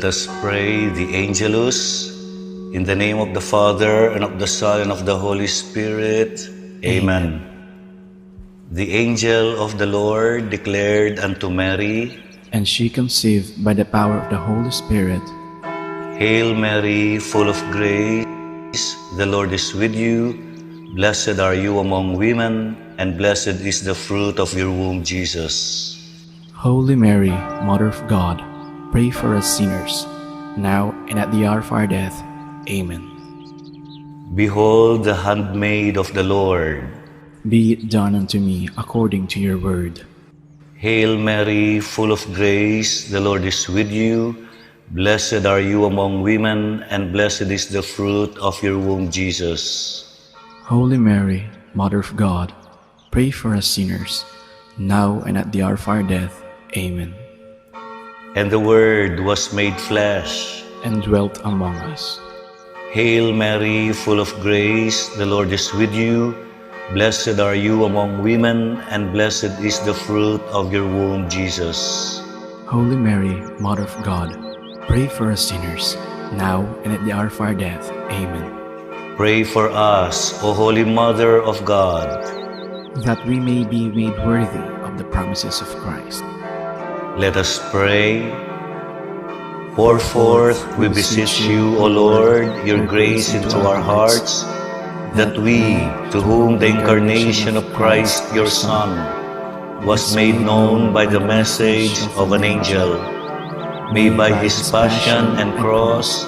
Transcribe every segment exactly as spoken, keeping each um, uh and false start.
Let us pray the Angelus. In the name of the Father, and of the Son, and of the Holy Spirit. Amen. The angel of the Lord declared unto Mary, and she conceived by the power of the Holy Spirit. Hail Mary, full of grace, the Lord is with you. Blessed are you among women, and blessed is the fruit of your womb, Jesus. Holy Mary, Mother of God, pray for us sinners, now and at the hour of our death. Amen. Behold the handmaid of the Lord. Be it done unto me according to your word. Hail Mary, full of grace, the Lord is with you. Blessed are you among women, and blessed is the fruit of your womb, Jesus. Holy Mary, Mother of God, pray for us sinners, now and at the hour of our death. Amen. And the Word was made flesh and dwelt among us. Hail Mary, full of grace, the Lord is with you. Blessed are you among women, and blessed is the fruit of your womb, Jesus. Holy Mary, Mother of God, pray for us sinners, now and at the hour of our death. Amen. Pray for us, O Holy Mother of God, that we may be made worthy of the promises of Christ. Let us pray. Pour forth, we beseech you, O Lord, your grace into our hearts, that we, to whom the incarnation of Christ, your Son, was made known by the message of an angel, may by his passion and cross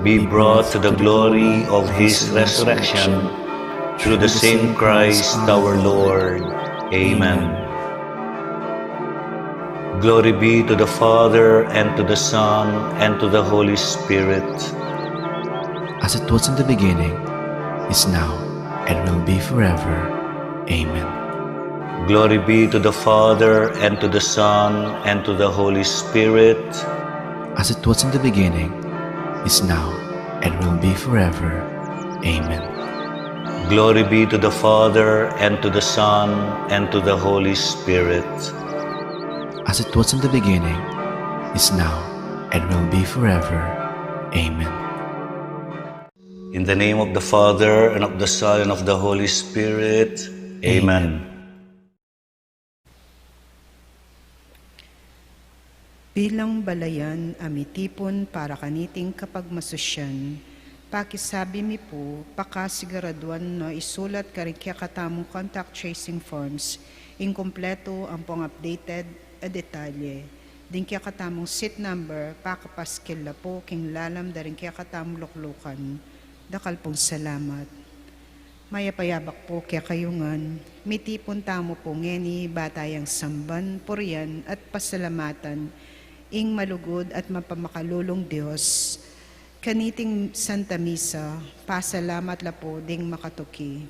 be brought to the glory of his resurrection, through the same Christ our Lord. Amen. Glory be to the Father, and to the Son, and to the Holy Spirit. As it was in the beginning, is now, and will be forever. Amen. Glory be to the Father, and to the Son, and to the Holy Spirit. As it was in the beginning, is now, and will be forever. Amen. Glory be to the Father, and to the Son, and to the Holy Spirit. As it was in the beginning, is now, and will be forever. Amen. In the name of the Father, and of the Son, and of the Holy Spirit. Amen. Bilang balayan a mitipun para kaniting kapagmasusyan, pakisabi mi pu, pakasiguraduan no isulat karing kekatamung contact tracing forms ing kumpletu ampong updated a detalye. Ding kekatamung seat number, pakapaskil la pu king lalam da ring kekatamung luklukan. Dakal pung salamat. Mayap a yabak pu kekayu ngan, mitipun tamu pu ngeni ba tayang samban, purian, at pasalamatan ing malugud at mapamakalulung Dios. Kaniting Santa Misa, pasalamat la pu ding makatuki.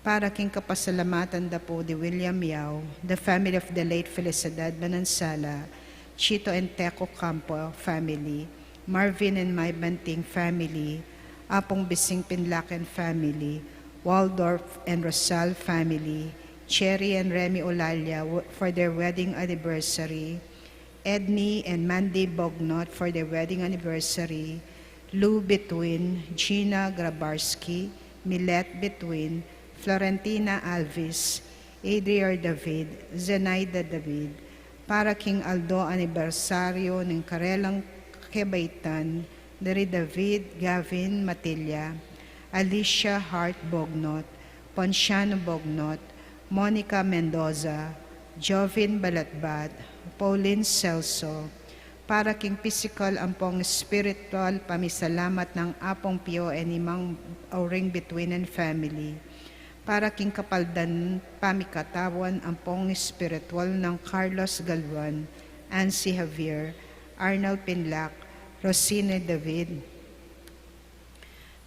Para king kapasalamatan da pu di William Yao, the family of the late Felicidad Manansala, Chito and Teco Campo family, Marvin and May Banting family, Apong Bising Pinlaken family, Waldorf and Rosal family, Cherry and Remy Olalia w-, for their wedding anniversary, Edney and Mandy Bognot for their wedding anniversary, Lou Between, Gina Grabarski, Milet Between, Florentina Alvis, Adriel David, Zenaida David, para king aldo anibersaryo ning karelang kebaitan, dari David Gavin Matilla, Alicia Hart Bognot, Ponciano Bognot, Monica Mendoza, Jovin Balatbat, Pauline Celso, para king pisikal ampong espiritual pamisalamat nang Apung Pio and Imang Auring Bituin and family, para king kapaldan pamikatawan ampong espiritual nang Carlos Galvan, Ansi Javier, Arnold Pinlac, Rosina David,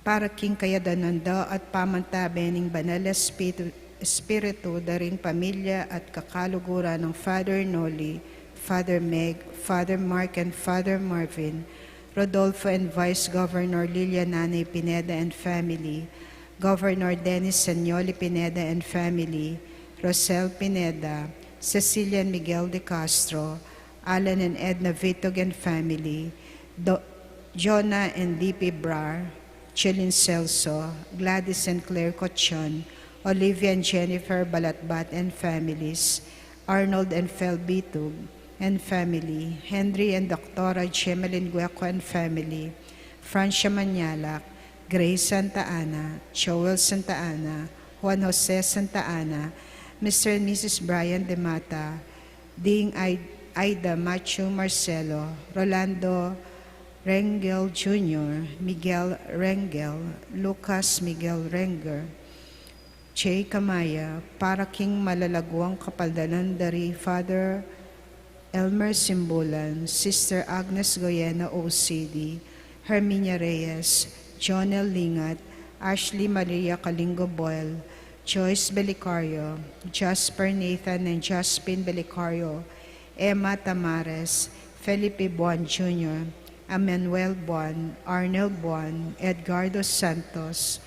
para king kayadanan da at pamantabe ning Banal Espiritu, Espiritu da ring pamilya at kakaluguran nang Father Noli, Father Meg, Father Mark and Father Marvin, Rodolfo and Vice Governor Lilia Nanay Pineda and family, Governor Dennis Sanyoli Pineda and family, Rosel Pineda, Cecilia and Miguel de Castro, Alan and Edna Vitug and family, Do-, Jonah and D P Brar, Chilin Celso, Gladys and Claire Cochon, Olivia and Jennifer Balatbat and families, Arnold and Fel Bitug and family, Henry and Doctora Jemelyn Gueco and family, Francia Manyalak, Grace Santa Ana, Joel Santa Ana, Juan Jose Santa Ana, Mister and Missus Brian Demata, Ding Ai-, Aida Machu Marcelo, Rolando Rengel Junior, Miguel Rengel, Lucas Miguel Renger, Jay Kamaya, para king malalaguang kapaldanan da ri Father Elmer Simbulan, Sister Agnes Goyena O C D, Herminia Reyes, Jonel Lingat, Ashley Maria Kalingo Boyle, Joyce Belicario, Jasper Nathan and Josephine Belicario, Emma Tamares, Felipe Buan Junior, Emmanuel Buan, Arnel Buan, Edgardo Santos,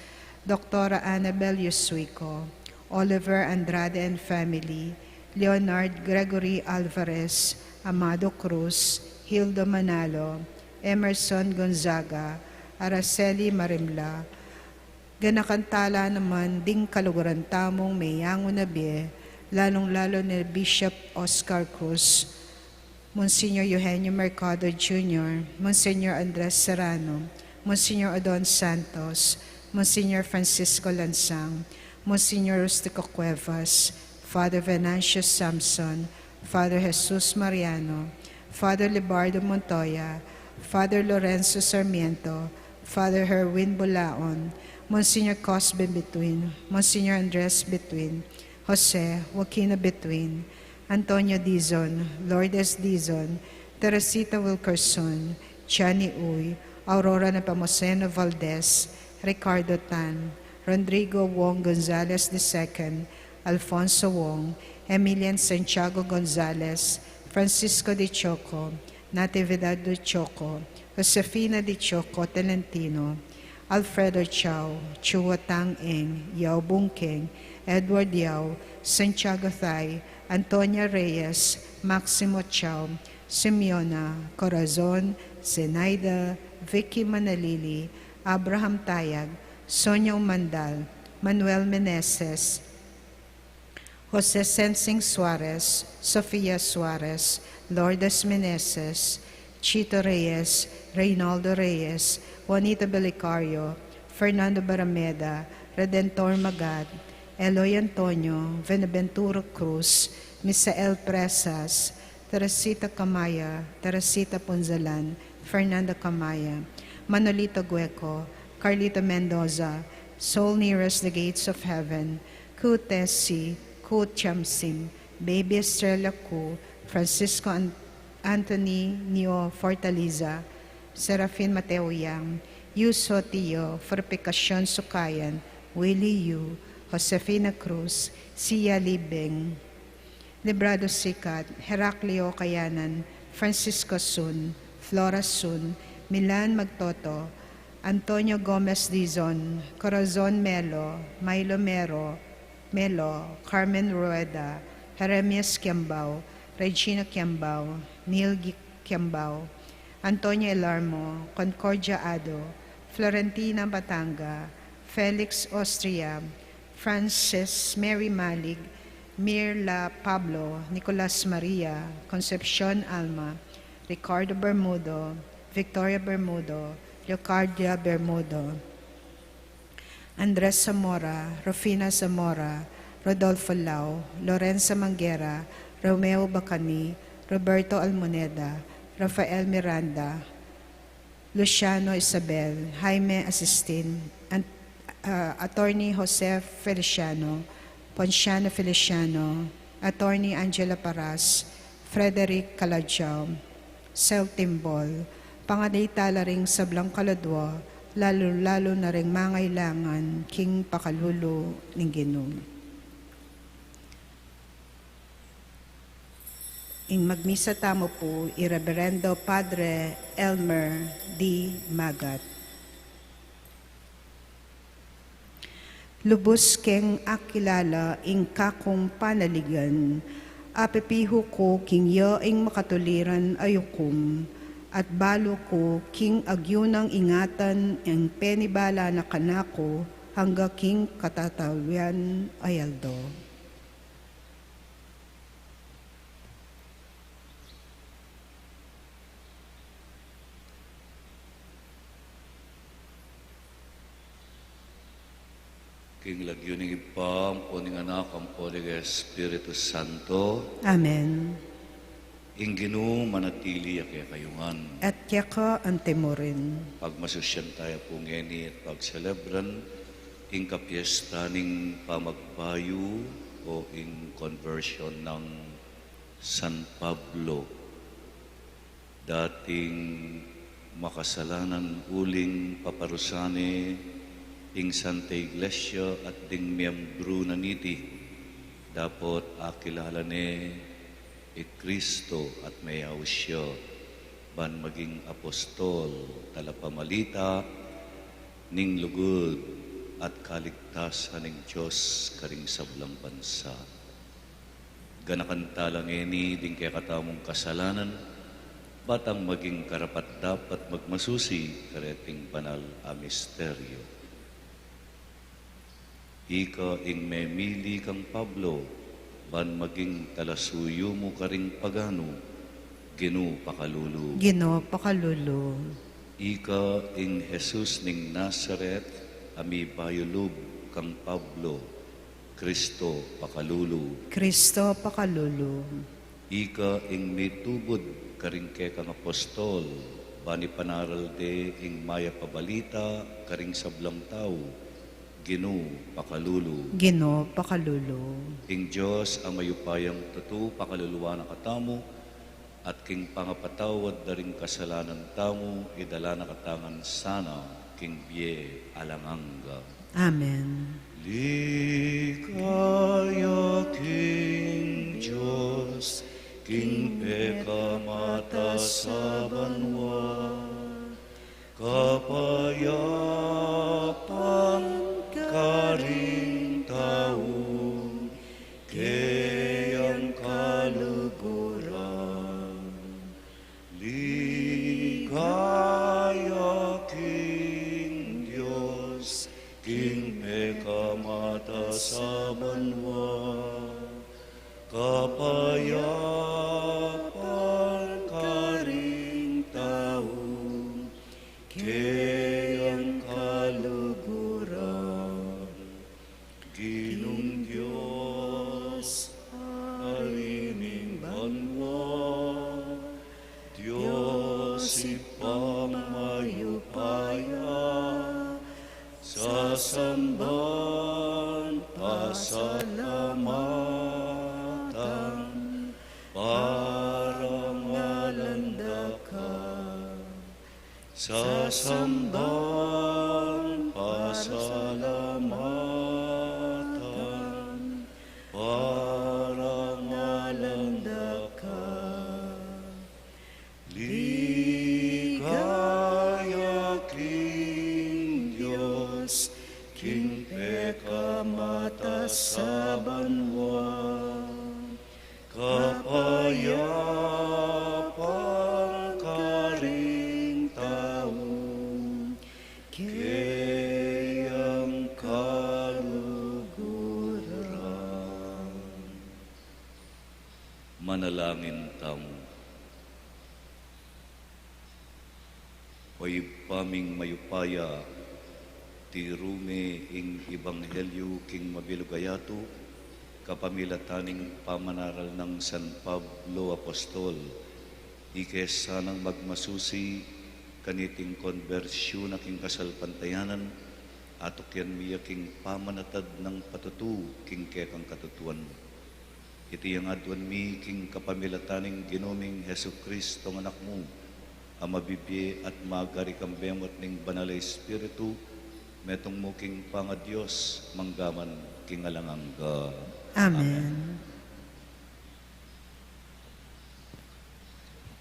Doctora Annabel Yosuico, Oliver Andrade and family, Leonard Gregory Alvarez, Amado Cruz, Hildo Manalo, Emerson Gonzaga, Araceli Marimla, ganakan tala naman ding kaluguran tamung meyangu na bie, lalung-lalu ni Bishop Oscar Cruz, Monsignor Eugenio Mercado Junior, Monsignor Andres Serrano, Monsignor Odon Santos, Monsignor Francisco Lansang, Monsignor Rustico Cuevas, Father Venancio Samson, Father Jesus Mariano, Father Lebardo Montoya, Father Lorenzo Sarmiento, Father Herwin Bulaon, Monsignor Cosben Bituin, Monsignor Andres Bituin, Jose Joaquino Bituin, Antonio Dizon, Lourdes Dizon, Teresita Wilkerson, Johnny Uy, Aurora Nepomuceno Valdez, Ricardo Tan, Rodrigo Wong Gonzalez the second, Alfonso Wong, Emilian Santiago Gonzalez, Francisco de Choco, Natividad de Choco, Josefina de Choco Tolentino, Alfredo Chao, Chua Tang Eng, Yao Bungkeng, Edward Yao, Santiago Thay, Antonia Reyes, Maximo Chao, Simeona Corazon, Zenaida, Vicky Manalili, Abraham Tayag, Sonia Umandal, Manuel Meneses, Jose Sensing Suarez, Sofia Suarez, Lourdes Meneses, Chito Reyes, Reynaldo Reyes, Juanita Belicario, Fernando Barameda, Redentor Magad, Eloy Antonio, Venaventuro Cruz, Misael Presas, Teresita Camaya, Teresita Punzalan, Fernanda Camaya, Manolito Gueco, Carlito Mendoza, Soul Nearest the Gates of Heaven, Ku Tessie, Ku Chamsim, Baby Estrella Ku, Francisco An-, Anthony Neo Fortaliza, Serafin Mateo Yang, Yu Sotillo, Fortificacion Sukayan, Willie Yu, Josefina Cruz, Sia Libeng, Librado Sikat, Heraclio Kayanan, Francisco Sun, Flora Sun, Milan Magtoto, Antonio Gomez Dizon, Corazon Melo, Milo Mero, Melo, Carmen Rueda, Jeremias Kiambao, Regina Kiambao, Neil Gi-, Kiambao, Antonio Elarmo, Concordia Ado, Florentina Batanga, Felix Austria, Francis Mary Malig, Mirla Pablo, Nicolas Maria, Concepcion Alma, Ricardo Bermudo, Victoria Bermudo, Leocardia Bermudo, Andres Zamora, Rufina Zamora, Rodolfo Lau, Lorenza Manguera, Romeo Bacani, Roberto Almoneda, Rafael Miranda, Luciano Isabel, Jaime Asistin, An-, ah, Attorney Jose Feliciano, Ponciano Feliciano, Attorney Angela Paras, Frederick Calajao, Sel Timbol, panganita la ring sablang kaladwa, lalu-lalu na ring mangailangan king pakalulu ning Ginu. Ing magmisa tamu pu i Reverendo Padre Elmer D. Magat. Lubus keng akilala ing kakung panaligan, apepihu ku king ya ing makatuliran a yukum, at balu ku king agyu nang ingatan ing penibala na kanaku angga king katatawyan a aldo. King lagyu ning Ibpa, ampo ning Anak, ampo ning Espiritu Santo. Amen. Ing Ginu manatili ya kekayu ngan. At keka antimurin. Pagmasusyan taya pu ngeni at pagselebran ing kapiesta ning pamagbayu o ing conversion ng San Pablo. Dating makasalanan uling paparusan ne ing Santa Iglesia at ding miyembru na niti, dapot akilala ne i Kristo at meyaus ya ban maging apostol, talapamalita ning lugud at kaligtasan ning Dios karing sablang bansa. Ganakan tala ngeni ding kekatamung kasalanan, bang maging karapat-dapat magmasusi kareting banal a misteryo. Ika ing memili kang Pablo, ban maging talasuyu mu karing paganu, Ginu pakalulu. Ginu pakalulu. Ika ing Jesus ning Nazaret, a mibayu lub kang Pablo, Kristo pakalulu. Kristo pakalulu. Ika ing mitubud karing kekang apostol, ban ipanaral de ing mayap a balita karing sablang tau, Ginu pakalulu. Ginu pakalulu. Ing Dios a mayupayang tutu pakaluluan na katamu, at king pangapatawad da ring kasalanan tamu, idala na katamu ngan sana king bie alang angga. Amen. Ligaya king Dios, king pekamatasabanwa, kapayapan karing tau, keyang kaluguran. Ligaya king Dios, king pekamatasabanwa, kapayapan karing tau, keyang kaluguran. Ginung Dios, Ari ning banua, Dios Ibpang mayupaya, sasamban, pasalamatan, parangalan da ka. Sasamban, pasalamatan, parangalan da ka. Ligaya king Dios, king pekamatasabanwa, kapayapan karing tau, keyang kaluguran. Manalangin tamu. O Ibpa ming mayupaya, tiru me ing ebanghelyu king mabilug a yatu, Kapamilatan ning pamanaral nang San Pablo Apostol, ike sanang magmasusi kaniting konbersyun na king kasalpantayanan, atukyan mi ya king pamanatad nang patutu king kekang katutuan. Iti yang aduan mi king kapamilatan ning Ginu ming Jesucristo, nga Anak mu, a mabibie at magari kambe mu at ning Banal a Espiritu, metung mu king pangaDios, manggaman king alang angga. Amen. Amen.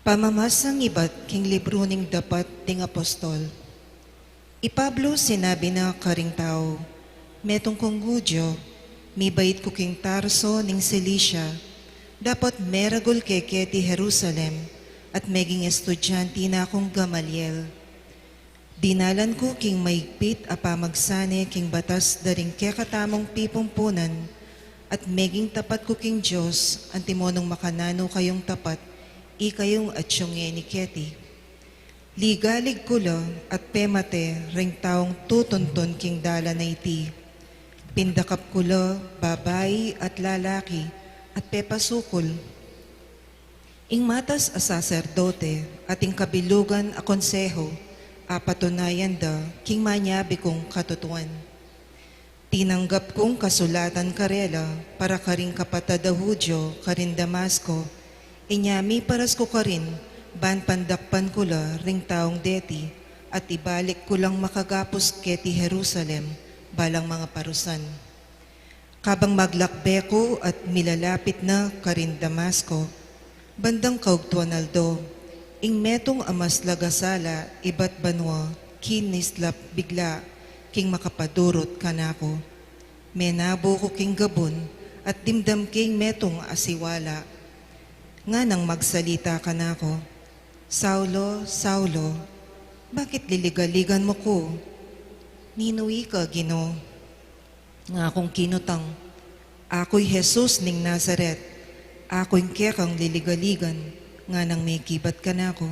Pamamasang ibat king libru ning Dapat ding Apostol. I Pablo sinabi na karing tau, metung kung Judio, mibait ku king Tarso ning Cilicia, dapot meragul ke keti Jerusalem, at meging estudianti na kung Gamaliel. Dinalan ku king maigpit a pamagsane king batas da ring kekatamung pipumpunan, at meging tapat ku king Dios, antimo nung makananu kayung tapat, ikayung atiu ngeni keti. Ligalig ku la at pemate ring taung tutuntun king dalan a iti. Pindakap ku la babai at lalaki at pepasukul. Ing matas a saserdote at ing kabilugan a konseho, apatunayan da king manyabi kung katutuan. Tinanggap kung kasulatan karela para karing kapatad a Judio karin Damasco, inya miparas ku karin, ban pandakpan ku la ring taung deti, at ibalik ku lang makagapus keti Jerusalem, balang mangaparusan. Kabang maglakbe ku at milalapit na karin Damasco, bandang kaugtuan aldo, ing metung a maslag a sala ibat banua kinislap bigla king makapadurut kanaku. Menabu ku king gabun at dimdam king metung a siwala. Nganang magsalita kanaku, "Saulo, Saulo, bakit liligaligan mu ku? Ninu ika, Ginu?" Ngakung kinutang, "Aku i Jesus ning Nazaret, aku ing kekang liligaligan," nganang mekibat kanaku.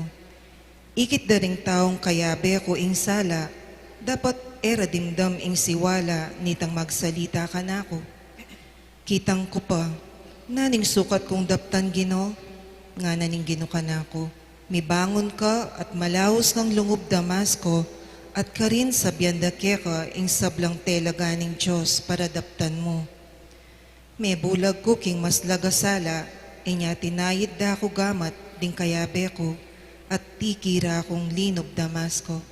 Ikit da ring taung kayabe ku ing sala, dapot e ra dimdam ing siwala nitang magsalita kanaku. Kitang ku pa, "Nanu ing sukat kung daptan, Ginu?" ngana ning Ginu kanaku. "Mibangun ka at malaus kang lungub Damasco, at karin sabian da keka ing sablang telaga ning Dios para daptan mu." Mebulag ku king maslag a sala, inya tinayid da ku gamat ding kayabe ku, at tikira kung linub Damasco.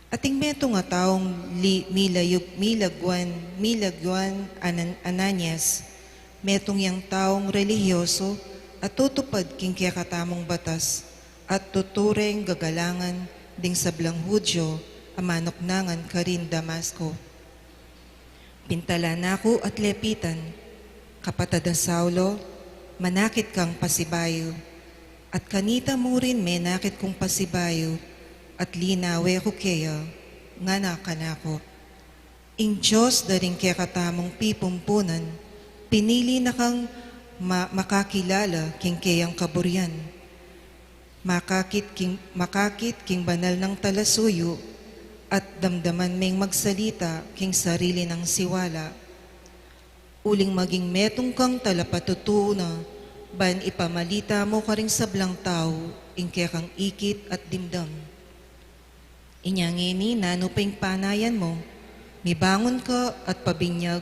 Ating metung a taung li-, milayug-, milagwan, milagwan Anan-, Ananias, metung yang taung relihiyoso a tutupad king kekatamung batas, at tutureng gagalangan ding sablang Judio a manuknangan karin Damasco. Pintalan na ku at lepitan, "Kapatad a Saulo, manakit kang pasibayu." At kanita murin menakit kung pasibayu, at linawe ku keya, ngana kanaku, "Ing Dios da ring kekatamung pipumpunan, pinili na kang ma-, makakilala king keyang kaburian. Makakit king, makakit king banal nang talasuyu, at damdaman meng magsalita king sarili nang siwala. Uling maging metung kang talapatutu na, ban ipamalita mu karing sablang tau ing kekang ikit at dimdam. Inya ngeni, nanu pa ing panayan mu? Mibangun ka at pabinyag,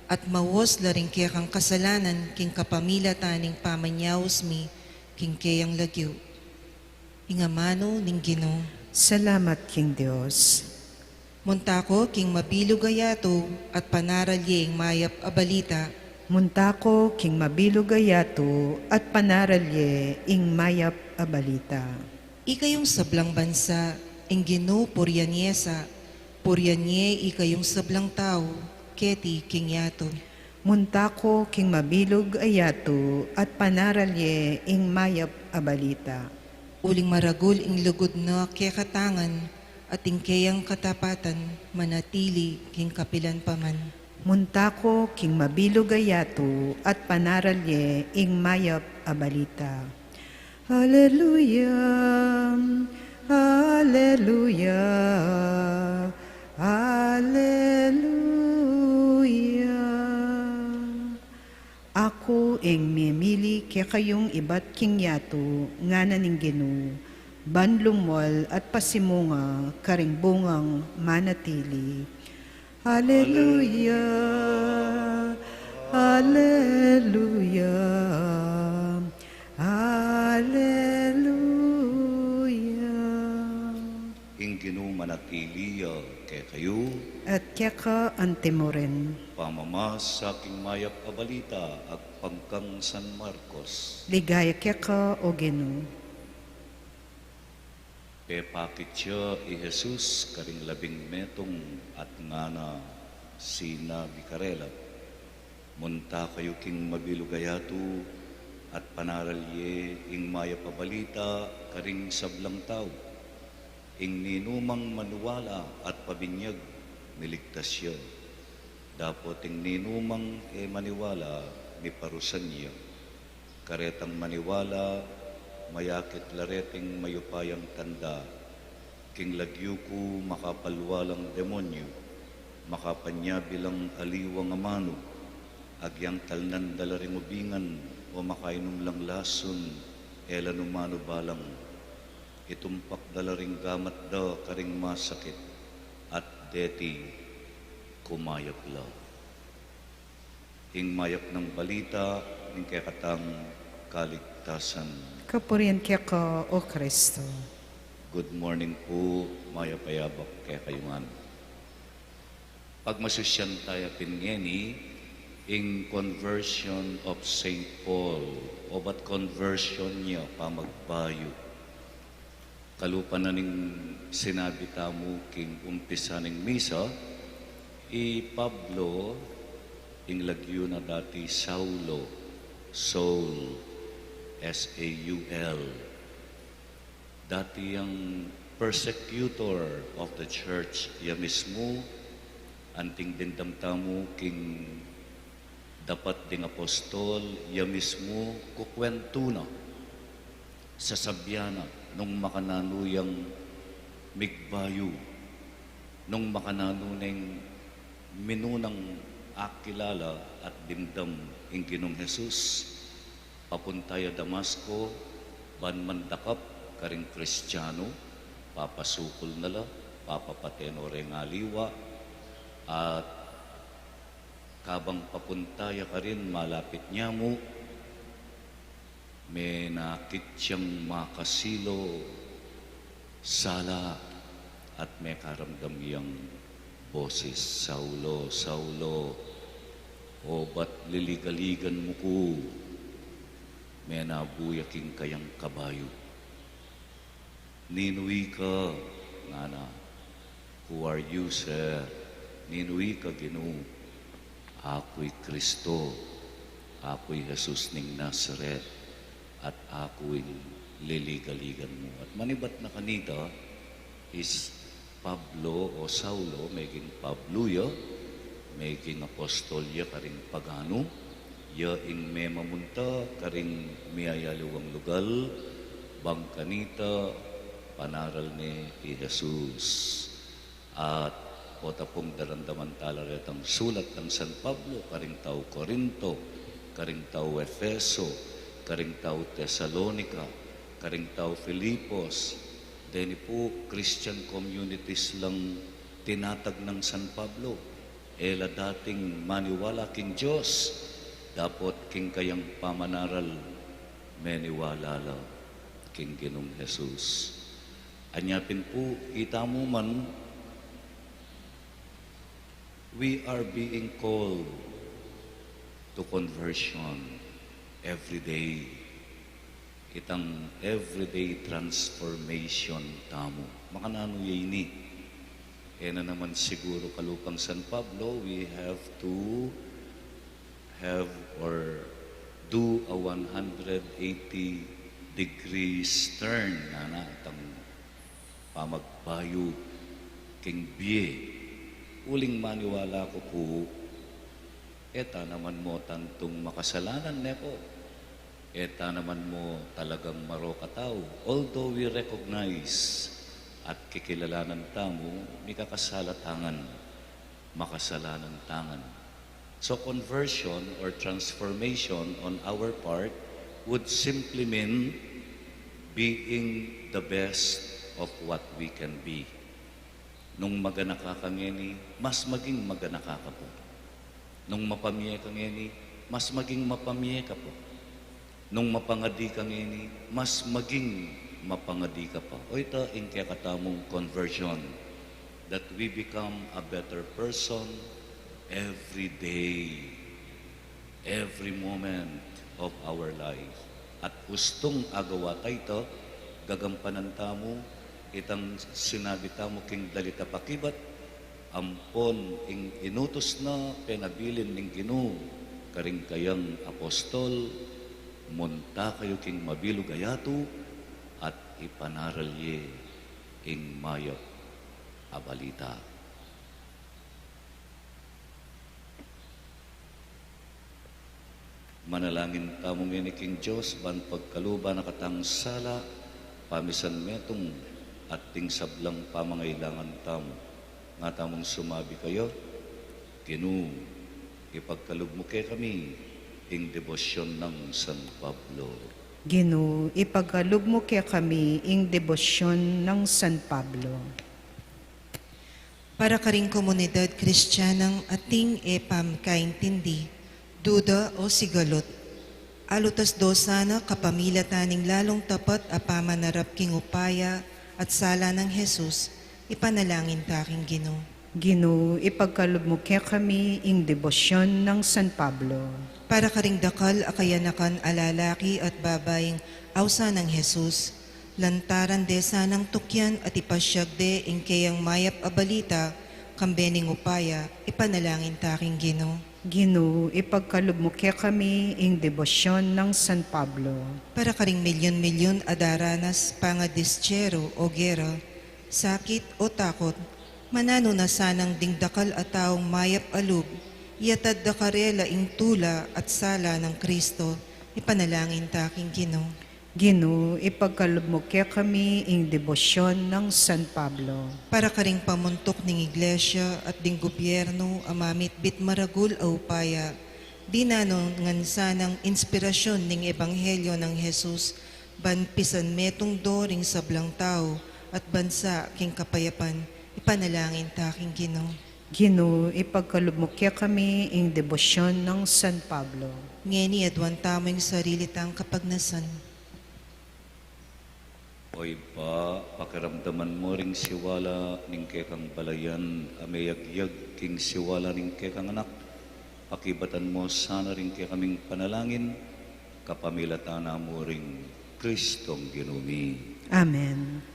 at mawus la ring kekang kasalanan king kapamilatan ning pamanyaus mi king keyang lagyu." Ing amanu ning Ginu. Salamat king Dios. Munta ko king mabilug a yatu at panaral ye ing mayap a balita. Munta ko king mabilug a yatu at panaral ye ing mayap a balita. Ikayung sablang bansa, ing Ginu purian ye sa, purian ye ikayung sablang tau keti king yatu. Munta ko king mabilug a yatu at panaral ye ing mayap a balita. Uling maragul ing lugud na kekatangan, at ing keyang katapatan manatili king kapilan pa man. Munta ko king mabilug a yatu at panaral ye ing mayap a balita. Aleluya, aleluya, aleluya. Ing mimili kekayung ibat king yatu, ngana ning Ginu, ban lumual at pasimunga karing bungang manatili. Aleluya, aleluya, aleluya. Ing Ginu manatili ya kekayu. At keka antimurin. Pamamasa king mayap a balita agpang kang San Marcos. Ligaya keka, o Ginu. Pepakit ya i Jesus karing labing metung at ngana, sinabi karela, munta kayu king mabilug a yatu at panaral ye ing mayap a balita karing sablang tau. Ing ninumang maniwala at pabinyag, miligtas ya. Dapot ing ninumang e maniwala, miparusan ya. Karetang maniwala, mayakit la reting mayupayang tanda. King lagyu ku makapalwalang demonyu, makapanyabi lang aliwang amanu, agyang talnan da la ring ubingan, o makainum lang lasun, e la nu manu balang. Itumpak da la ring gamat da karing masakit, at deti kumayap la. Ing mayap nang balita ning kekatang kaligtasan. Kapurian keka, o Kristo. Good morning pu, mayap a yabak kekayu ngan. Pagmasusyan taya pin ngeni ing conversion of Saint Paul, obat conversion ya, pamagbayu. Kalupa na ning sinabi tamu king umpisa ning misa, i Pablo, ing lagyu na dati Saulo, Saul, S A U L. Dati yang persecutor of the church, ya mismu, anting dimdam tamu king dapat ding apostol, ya mismu kukwentu na, sasabian na, nung makananu yang migbayu, nung makananu neng minunang akilala at dimdam ing Ginung Jesus. Papunta ya Damasco, ban mandakap karing Kristiano, papasukul na la, papapate no reng aliwa, at kabang papunta ya karin, malapit nyamu, menakit yang makasilo, sala, at mekaramdam yang boses, "Saulo, Saulo, obat liligaligan mu ku?" Menabu ya king kayang kabayu. "Ninu ika?" ngana. "Who are you, sir?" "Ninu ika, Ginu?" "Aku i Kristo, aku i Jesus ning Nazaret, at aku ing liligaligan mu." At manibat na kanita, is Pablo o Saulo, meging Pablo ya, meging apostol ya karing paganu, ya ing memamunta karing miyayaliwang lugal, bang kanita panaral ne i Jesus. At pota pung daramdaman tala retang sulat nang San Pablo karing tau Corinto, karing tau Efeso, karing tau Tesalonica, karing tau Filipos. Deni pu Christian communities lang tinatag nang San Pablo. E la dating maniwala king Dios, dapot king kayang pamanaral meniwala la king Ginung Jesus. Anya pin pu, itamu man, we are being called to conversion every day. Itang everyday transformation tamu. Makananu ya ini? E na naman siguru kalupang San Pablo, we have to have or do a one hundred eighty degrees turn, ngana, itang pamagbayu king bie. Uling maniwala ku pu, e ta naman mu tantung makasalanan, ne pu? E ta naman mu talagang marok a tau. Although we recognize at kikilalanan tamu, mikakasala ta ngan, makasalanan ta ngan. So conversion or transformation on our part would simply mean being the best of what we can be. Nung maganaka ka ngeni, mas maging maganaka ka pa. Nung mapamie ka ngeni, mas maging mapamie ka pa. Nung mapangadi ka ngeni, mas maging mapangadi ka pa. O ita ing kekatamung conversion, that we become a better person every day, every moment of our life. At ustung agawa ta ita, gagampanan tamu itang sinabi tamu king dalita pakibat, ampon ing inutus na penabilin ning Ginu karing kayang apostol, munta kayu king mabilug a yatu at ipanaral ye ing mayap a balita. Manalangin tamu ngeni king Dios ban pagkaluban na katang sala, pamisan metung, at ding sablang pamangailangan tamu. Nga tamung sumabi kaya, Ginu, ipagkalub mu kekami ing debosyon nang San Pablo. Ginu, ipagkalub mu kekami ing debosyon nang San Pablo. Para karing komunidad Kristianang ating e pamkaintindi, duda o sigalot, alutas do sana kapamilatan ning lalung tapat a pamanarap king upaya at sala nang Jesus, ipanalangin ta king Ginu. Ginu, ipagkalub mu kekami ing debosyon nang San Pablo. Para karing dakal a kayanakan a lalaki at babaing ausan nang Jesus, lantaran de sanang tukyan at ipasyag de ing keyang mayap a balita, kambe ning upaya, ipanalangin ta king Ginu. Ginu, ipagkalub mu kekami ing debosyon nang San Pablo. Para karing milyon-milyon a daranas pangadistsero o gera, sakit o takot, mananu na sanang ding dakal a taung mayap a lub, iyatad da karela ing tula at sala nang Kristo, ipanalangin ta king Ginu. Ginu, ipagkalub mu kekami ing debosyon nang San Pablo. Para karing pamuntuk ning Iglesia at ding gobyernu a mamitbit maragul a upaya, dinan no ngan sanang inspirasyon ning ebanghelyo nang Jesus, ban pisan metung do ring sablang tau at bansa king kapayapan, ipanalangin ta king Ginu. Ginu, ipagkalub mu kekami ing debosyon nang San Pablo. Ngeni aduan tamu ing sarili tang kapagnasan. O Ibpa, pakiramdaman mu ring siwala ning kekang balayan a meyagyag king siwala ning kekang Anak. Pakibatan mu sana ring kekaming panalangin, kapamilatan na mu ring Kristong Ginu mi. Amen.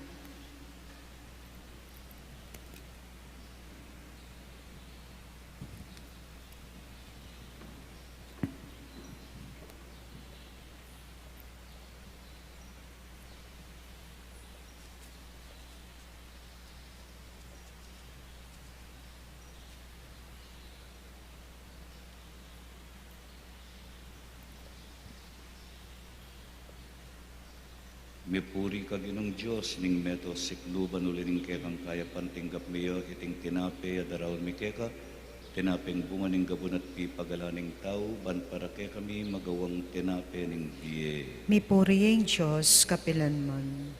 Mipuri ka Ginung Dios ning meto sikluban uli ning kekang kayapan tinggap mi ya iting tinape a daraun mi keka, tinapeng bunga ning gabun at pipagalan ning tau, ban para kekami magawang tinape ning bie. Mipuri ya ing Dios kapilanman.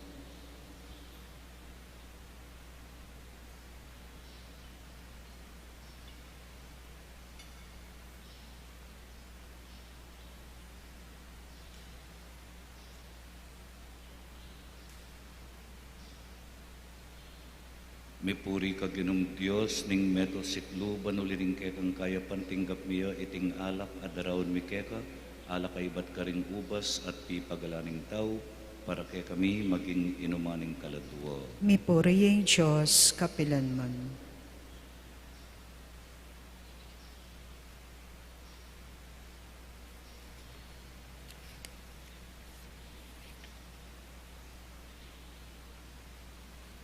Mipuri ka Ginung Dios ning meto sikluban uli ning kekang kayapan tinggap mi ya iting alak a daraun mi keka, alak a ibat karing ubas at pipagalan ning tau, para kekami maging inuman ning kaladua. Mipuri ya ing Dios kapilanman.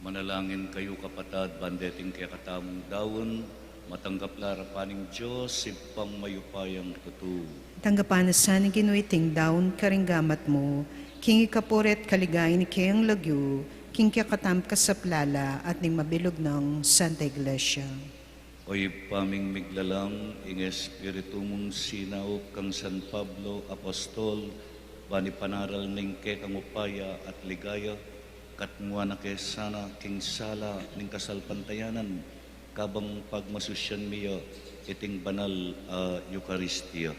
Manalangin kayu, kapatad, ban deting kekatamung daun, matanggap la arapan ning Dios, Ibpang mayupayang tutu. Tanggapan na sa ning Ginu iting daun karing gamat mu, king ikapuri at kaligayan ning keyang lagyu, king kekatamung kasaplalan at ning mabilug nang Santa Iglesia. O O Ibpa ming miglalang, ing Espiritu mung sinaup kang San Pablo Apostol, ban ipanaral ning kekang upaya at ligaya, katmuan na ke sana king sala ning kasalpantayanan, kabang pagmasusyan mi ya iting banal a Eukaristia.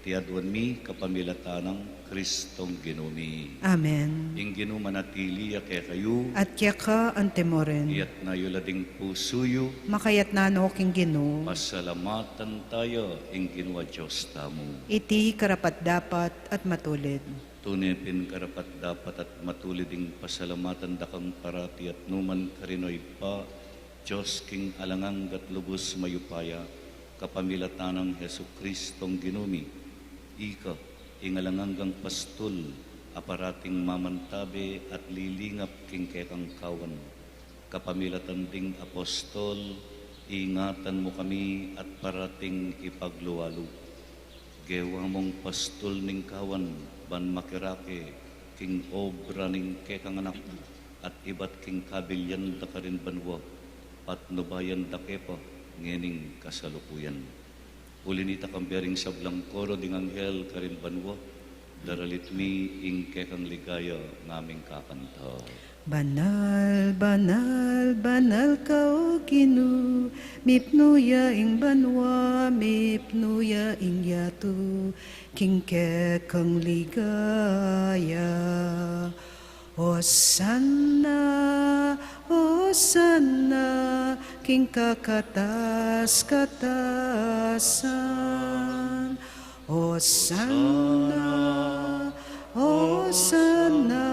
Iti aduan mi kapamilatan nang Kristong Ginu mi. Amen. Ing Ginu manatili ya kekayu. At keka antimurin. Iyatas yu la ding pusu yu. Makayatas na no king Ginu. Pasalamatan taya ing Ginu a Dios tamu. Iti karapat-dapat at matulid. Tune pin karapat-dapat at matulid ing pasalamatan da kang parati at nukarin man, o Ibpa, Dios king alang angga at lubus mayupaya, kapamilatan nang Jesucristong Ginu mi. Ika, ing alang anggang pastul, a parating mamantabe at lilingap king kekang kawan. Kapamilatan ding apostol, ingatan mu kami at parating ipaglualu. Gewa mung pastul ning kawan, ban makirake king obra ning kekang anak, at ibat king kabilian da karin banua, patnubayan da ke pa ngening kasalukuyan. Uli nita, kambe ring sablang koro ding anghel karin banua, daralit mi ing kekang ligaya ngaming kakanta. Banal, banal, banal ka, o Ginu, mipnu ya ing banua, mipnu ya ing yatu, king kekang ligaya. Hosanna, Hosanna, king kakatas-katasan. Hosanna, Hosanna,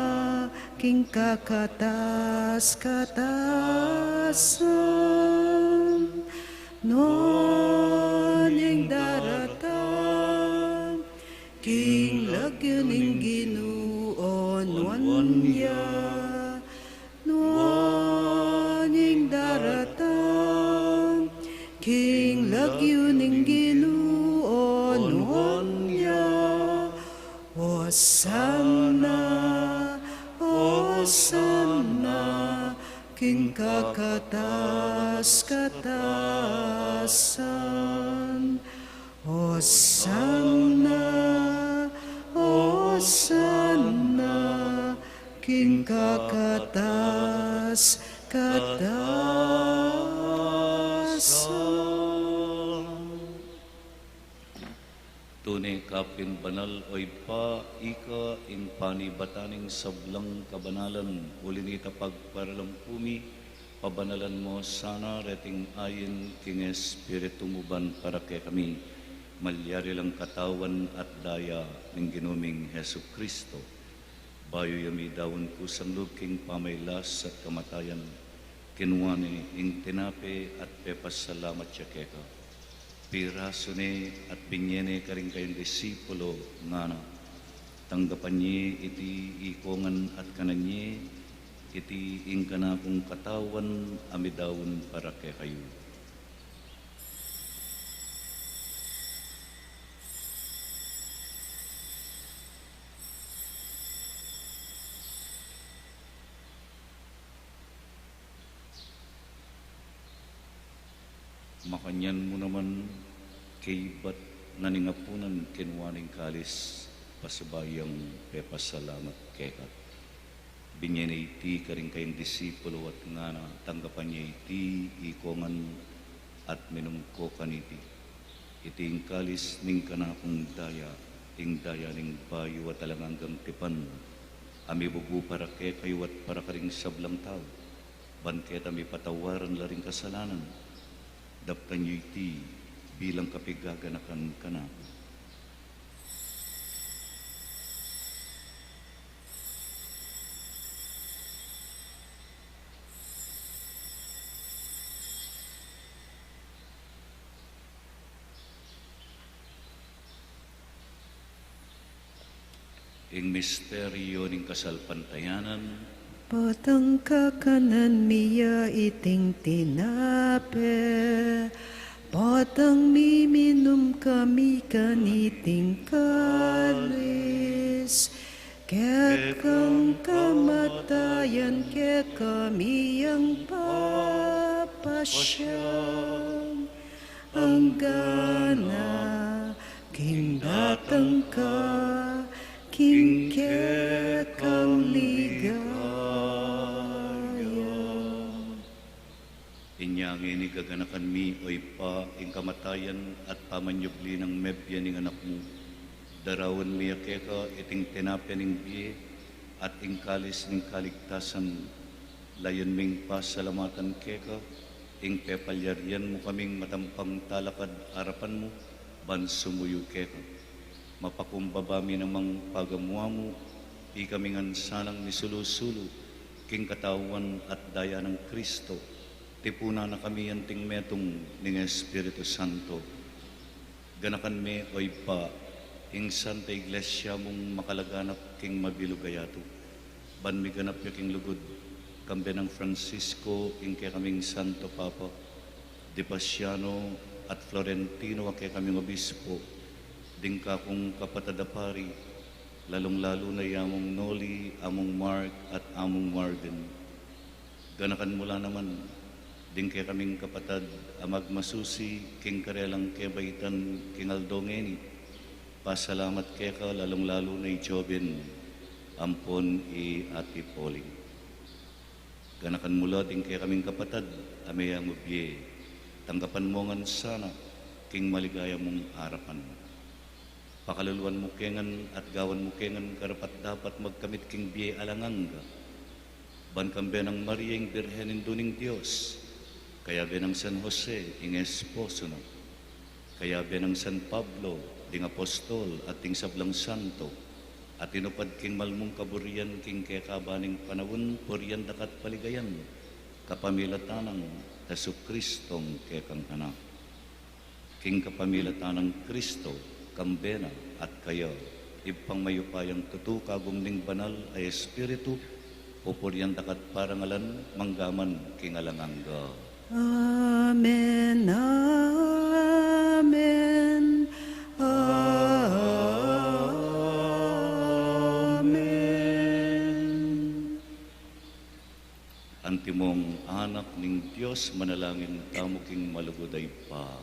king kakatas-katasan. Nuan yang daratang king lagyu ning Ginu, o nuan ya. Nuan yang daratang king lagyu ning Ginu, o nuan ya. Hosanna, Hosanna, king kakatas-katasan. Hosanna, Hosanna, king kakatas-katasan. Tune ka pin banal, o Ibpa, ika ing panibatan ning sablang kabanalan, uli nita pagparalan ku mi, pabanalan mu sana reting ayin king Espiritu mu ban para kekami malyari lang katawan at daya ning Ginu ming Jesucristo. Bayu ya midaun kusang lub king pamailas at kamatayan, kinua ne ing tinape at pepasalamat ya keka. Pirasu ne at binye ne karing kayang disipulu, ngana: Tanggapan ye iti ikongan at kanan ye, iti ing kanakung katawan a midaun para kekayu. Makanyan mu naman, kaybat na ning apunan, kinua ne ing kalis, pasibayu yang pepasalamat keka, binye ne iti karing kayang disipulu at ngana: Tanggapan ye iti ikongan at minum ko kaniti. Iti ing kalis ning kanakung daya, ing daya ning bayu at alang anggang tipan, a mibubu para kekayu at para karing sablang tau, ban keta mipatawaran la ring kasalanan. Daptan yu iti bilang kapigaganakan kanaku. Ing misteryu ning kasalpantayanan. Potang kakanan mi ya iting tinape, potang miminum kami kaniting kalis, kekang kamatayan kekami yang papasyag. Anggana king datang ka, king kekang ligaya. Inya ngeni gaganakan mi, O Ibpa, ing kamatayan at pamanyubli nang mebie ning Anak mu. Daraun mi ya keka iting tinape ning bie at ing kalis ning kaligtasan. Layun ming pasalamatan keka ing pepalyarian mu kaming matampang talakad arapan mu ban sumuyu keka. Mapakumbaba mi namang pagamuan mu, ikami ngan sanang misulu-sulu king katawan at daya nang Kristo. Tipunan na kami anting metung ning Espiritu Santo. Ganakan me, O Ibpa, ing Santa Iglesia mung makalaganap king mabilug a yatu, ban miganap ya king lugud, kambe nang Francisco, ing kekaming Santo Papa, Dipasiano at Florentino a kekaming obispo, ding kakung kapatad a pari, lalung-lalu na i Among Noli, Among Mark, at Among Marvin. Ganakan mu la naman ding kekaming kapatad a magmasusi king karelang kebaitan king aldo ngeni. Pasalamat keka lalung-lalu na i Joven ampon i Ate Pauline. Ganakan mu la ding kekaming kapatad a meyangu bie. Tanggapan mu ngan sana king maligaya mung arapan. Pakaluluan mu ke ngan at gawan mu ke ngan karapat-dapat magkamit king bie alang angga, ban kambe nang Maria ing Birhen Indu ning Dios, kayabe nang San Jose ing esposo na, kayabe nang San Pablo ding apostol at ding sablang santo a tinupad king malmung kaburian king kekaban ning panaun, purian da ka at paligayan kapamilatan nang Jesucristong kekang Anak. King kapamilatan nang Kristo, kambe na at kaya, Ibpang mayupayang tutu, kagum ning Banal a Espiritu, pupurian da ka at parangalan manggaman king alang angga. Amen, amen, amen. Antimong anak ning Dios, manalangin tamu king malugud a Ibpa.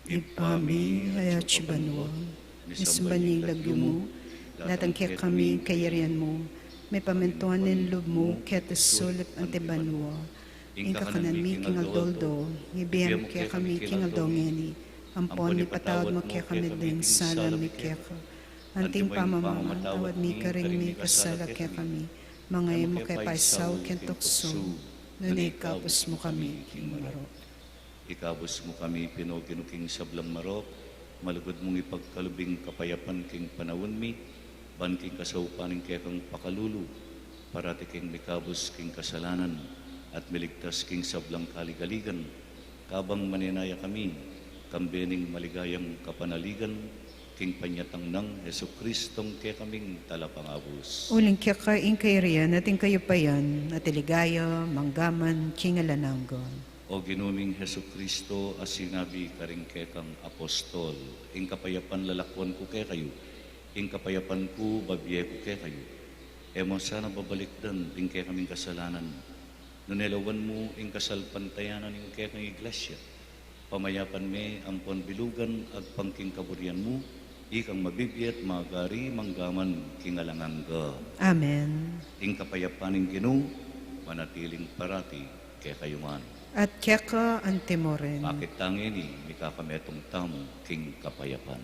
Ibpa mi, atsu ka banua, misamban ya ing lagyu mu, datang kekami ing kayarian mu, mipamintuan ing lub mu keti sulip anti banua. Ing kakanan mi king aldo-aldo ibie mu kekami king aldo ngeni, ampon ipatawad mu kekami ding sala mi keka, anti ing pamamatawad mi karing mikasala kekami. Manga e mu ke paisaul king tuksu, nune ikabus mu kami king marok. Ikabus mu kami, Pinu, Ginu, king sablang marok, malugud mung ipagkalub ing kapayapan king panaun mi, ban king kasaupan ning kekang pakalulu, parati keng mikabus king kasalanan, at miligtas king sablang kaligaligan, kabang manenaya kami kambe ning maligayang kapanaligan, king panyatang nang Jesucristong kekaming Talapangabus. Uling keka ing kayarian at ing kayupayan at ing ligaya manggaman king alang angga. O Ginu ming Jesucristo, a sinabi karing kekang apostol, ing kapayapan lalakuan ku kekayu, ing kapayapan ku babie ku kekayu. E mu sana babalikdan ding kekaming kasalanan, nune lawan mu ing kasalpantayanan ning kekang Iglesia. Pamayapan me ampon bilugan agpang king kaburian mu, ikang mabibie at magari manggaman king alang angga. Amen. Ing kapayapan ning Ginu manatiling parati kekayu ngan. At keka anti mu rin. Pakit tang ini, mikakametung tamu king kapayapan.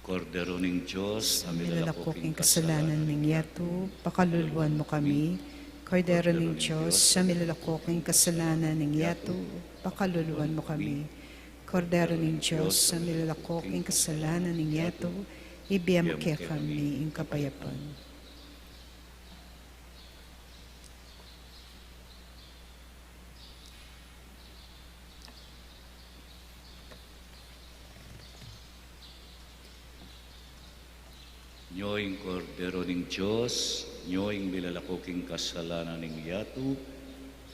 Kordero ning Dios, a milalako king kasalanan ning yatu, pakaluluan mu kami. Kordero ning Dios, a milalako king kasalanan ning yatu, pakaluluan mu kami. Kordero ning Dios, a milalako king kasalanan ning yatu, ibie mu kekami ing kapayapan. Nyo ing Kordero ning Dios, nyo ing milalako king kasalanan ning yatu.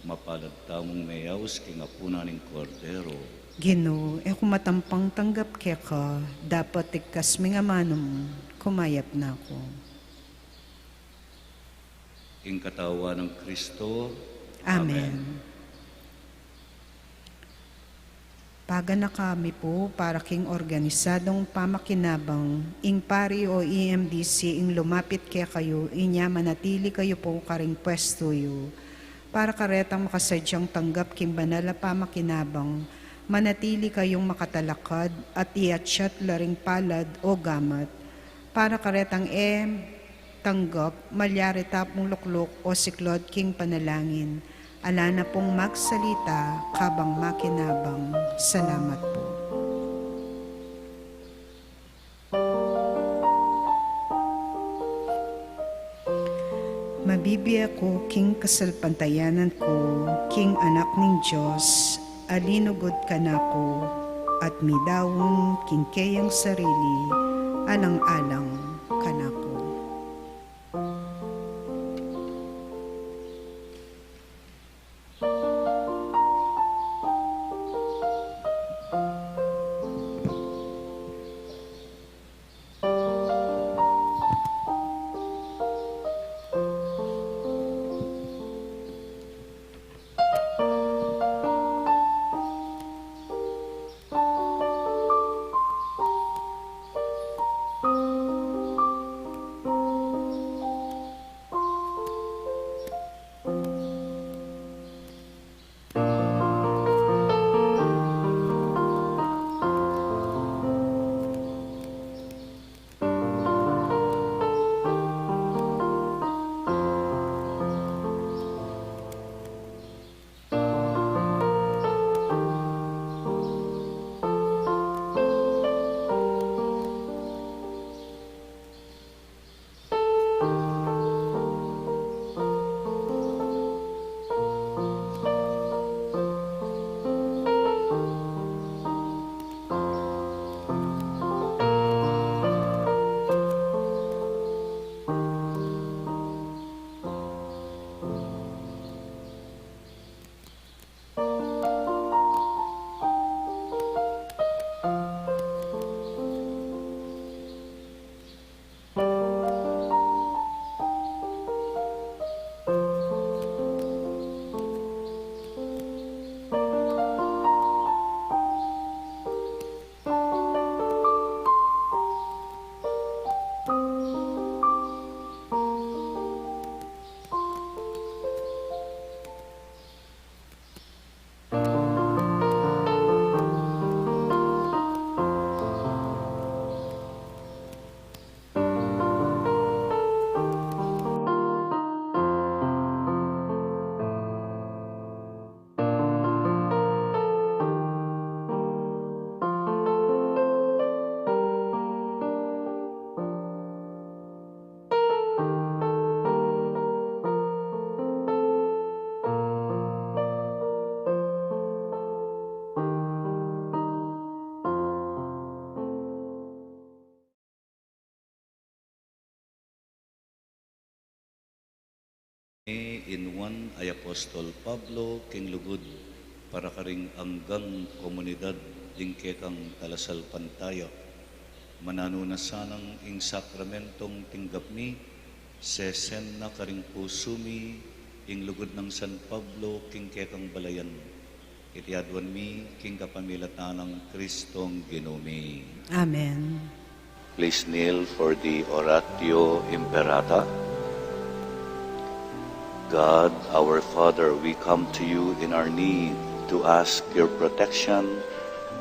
Mapalad tamung meyaus king apunan ning Kordero. Ginu, e ku matampang tanggap keka, dapot iktas mu ing amanu mu, kumayap na ku. Ing katawan nang Kristo. Amen. Amen. Paganaka mi pu para king organisadong pamakinabang, ing pari o E M D C ing lumapit kekayu, inya manatili kayu pu karing pwestu yu. Para karetang makasadyang tanggap king banal a pamakinabang, manatili kayung makatalakad at iatsat la ring palad o gamat. Para karetang e tanggap, malyari ta pung lukluk o siklaud king panalangin. Ala na pung magsalita kabang makinabang. Salamat pu. Mabibie ku king kasalpantayanan ku king Anak ning Dios, a linugud kanaku, at midaun king keyang sarili, alang-alang kanaku. Inuan i Apostol Pablo king lugud para karing anggang komunidad ding kekang talasalpantaya. Mananu na sanang ing sakramentong tinggap mi, sesen na karing pusu mi ing lugud nang San Pablo king kekang balayan. Iti aduan mi king kapamilatan nang Kristong Ginu mi. Amen. Please kneel for the Oratio Imperata. God, our Father, we come to you in our need to ask your protection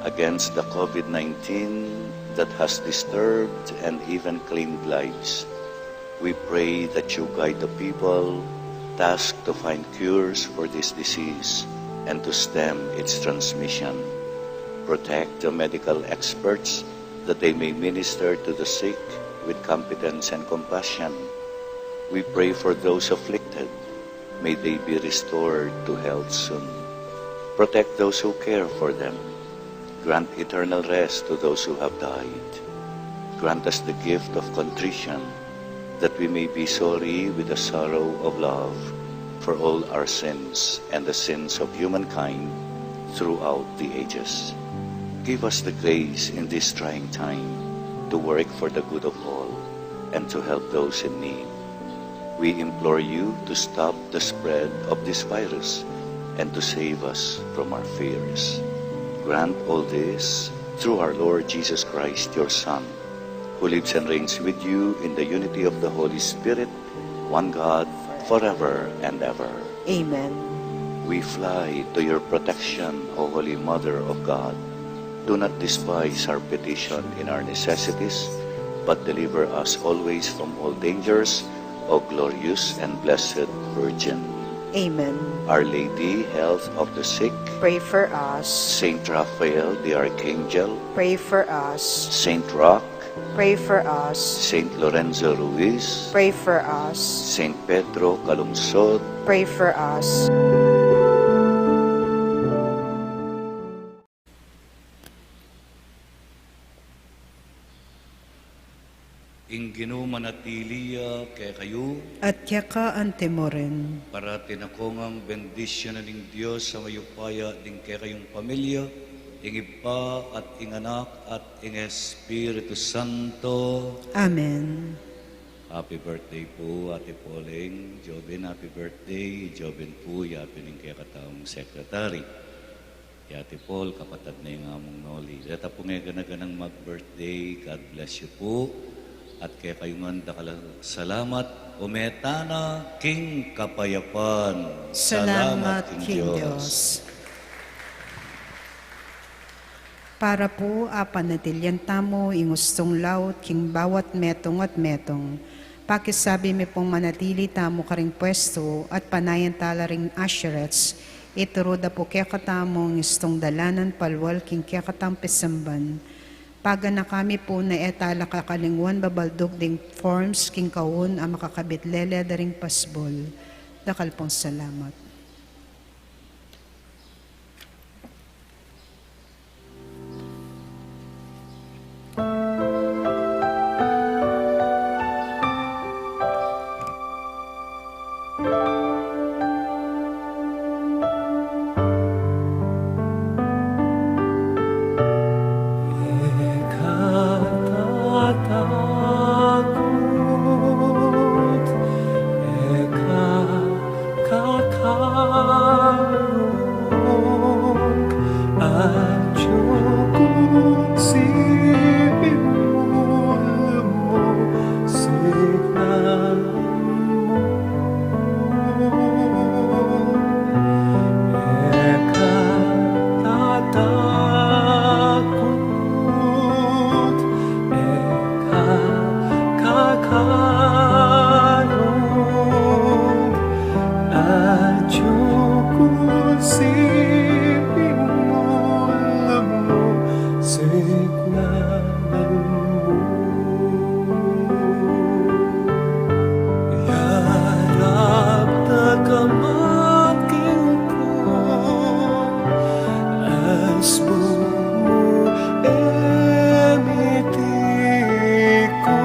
against the COVID nineteen that has disturbed and even claimed lives. We pray that you guide the people tasked to find cures for this disease and to stem its transmission. Protect the medical experts that they may minister to the sick with competence and compassion. We pray for those afflicted. May they be restored to health soon. Protect those who care for them. Grant eternal rest to those who have died. Grant us the gift of contrition, that we may be sorry with the sorrow of love for all our sins and the sins of humankind throughout the ages. Give us the grace in this trying time to work for the good of all and to help those in need. We implore you to stop the spread of this virus and to save us from our fears. Grant all this through our Lord Jesus Christ, your Son, who lives and reigns with you in the unity of the Holy Spirit, one God, forever and ever. Amen. We fly to your protection, O Holy Mother of God. Do not despise our petition in our necessities, but deliver us always from all dangers, O glorious and blessed Virgin. Amen. Our Lady, Health of the Sick, pray for us. Saint Raphael the Archangel, pray for us. Saint Roch, pray for us. Saint Lorenzo Ruiz, pray for us. Saint Pedro Calungsod, pray for us. Ing Ginu manatili ya kekayu. At keka antimurin. Parati na kong bendisyunan ning Dios a mayupaya ding kekayung pamilya, ing Ibpa at ing Anak at ing Espiritu Santo. Amen. Happy birthday pu, Ate Poleng. Joven, happy birthday. Joven pu, ya pin ing kekatang secretary. Ya Ate Pol, kapatad na ing among Noli. Deta pung e gana-ganang mag-birthday, God bless you pu. At kekayu ngan dakal a salamat, ume tana king kapayapan. Salamat king Dios. Para pu a panatilian tamu ing ustung laut king bawat metung at metung, pakisabi mi pung manatili tamu karing pwestu at panayan tala ring usherettes, ituru da pu kekatamu ing ustung dalanan palual king kekatang pisamban. Paganaka mi pu na e tala kakalingwan babaldug ding forms king kaun a makakabit lele da ring pasbul. Dakal pung salamat. Kakalung atiu ku siping mu, lumusignan mu. E ka tatakut, e ka kakalung, atiu ku siping mu, lumusignan mu. Yarap da ka matingkod, asbun mu e miti ku,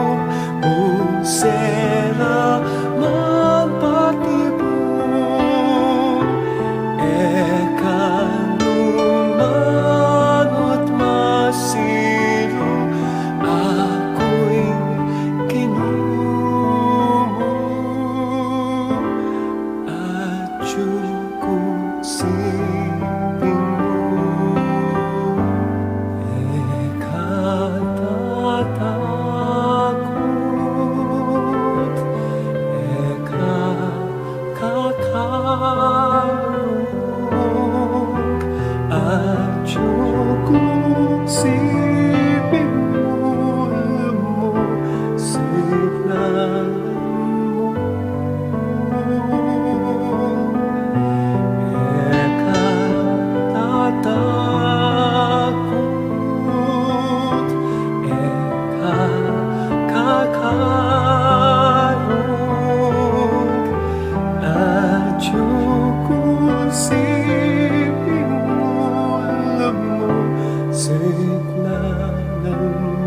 nung sera man patibu, e ka nu manut masilu, aku ing Ginu mu, atiu ku siping mu. E ka tatakut, e ka kakalung, atiu ku siping mu, lumusignan mu. E ka tatakut, e ka kakalung, atiu ku siping mu, lumusignan mu.